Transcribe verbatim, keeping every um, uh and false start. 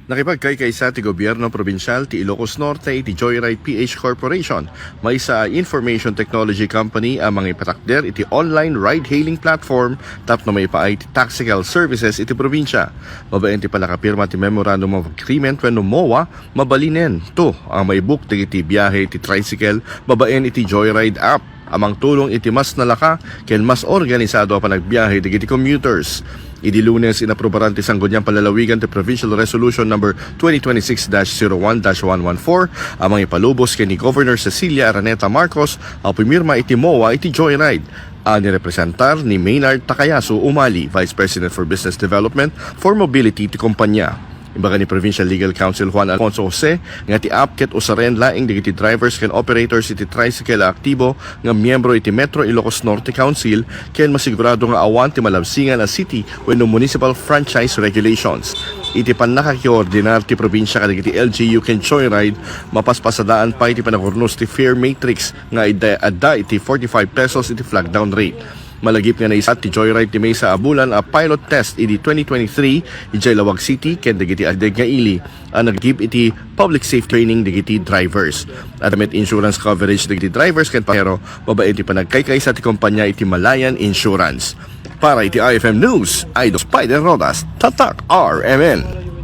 Nakipagkaykaysa ti Gobierno Probinsial ti Ilocos Norte iti Joyride P H Corporation, maysa a information technology company a mangipatakder iti online ride-hailing platform tapno maipaay ti taxical services iti probinsia. Babaen ti pannakapirma ti Memorandum of Agreement wenno MOA, mabalinen to a maibuk dagiti biahe iti tricycle babaen iti Joyride app a mangtulong iti mas nalaka ken mas organisado a panagbiahe dagiti commuters. Idi Lunes, inaprubaran ti Sangguniang Panlalawigan ti Provincial Resolution Number twenty twenty-six dash zero one dash one one four a mangipalubos ken ni Governor Cecilia Araneta Marcos a pumirma iti MOA iti Joyride a nirepresentar ni Maynard Takayasu Umali, Vice President for Business Development for Mobility ti kumpanya. Imbaga ni Provincial Legal Counsel Juan Alfonso Jose nga ti app ket usaren laeng dagiti drivers ken operators iti tricycle a aktibo nga miyembro iti Metro Ilocos Norte Council ken masigurado nga awan ti malabsingan a city wenno municipal franchise regulations. Iti pannakakiordinar ti probinsia kadagiti L G U ken Joyride, mapaspasadaan pay ti panagurnos ti fare matrix nga adda, adda iti forty-five pesos iti flag down rate. Malagip nga naisat ti Joyride ti maysa a bulan a pilot test idi twenty twenty-three idiay Laoag City ken dagiti addeg nga ili a nagib iti public safety training dagiti drivers. Adda met insurance coverage dagiti drivers ken pasahero babaen ti panagkaykaysa ti kompanya iti Malayan Insurance. Para iti I F M News, Idol Spider Rodas, Tatak R M N.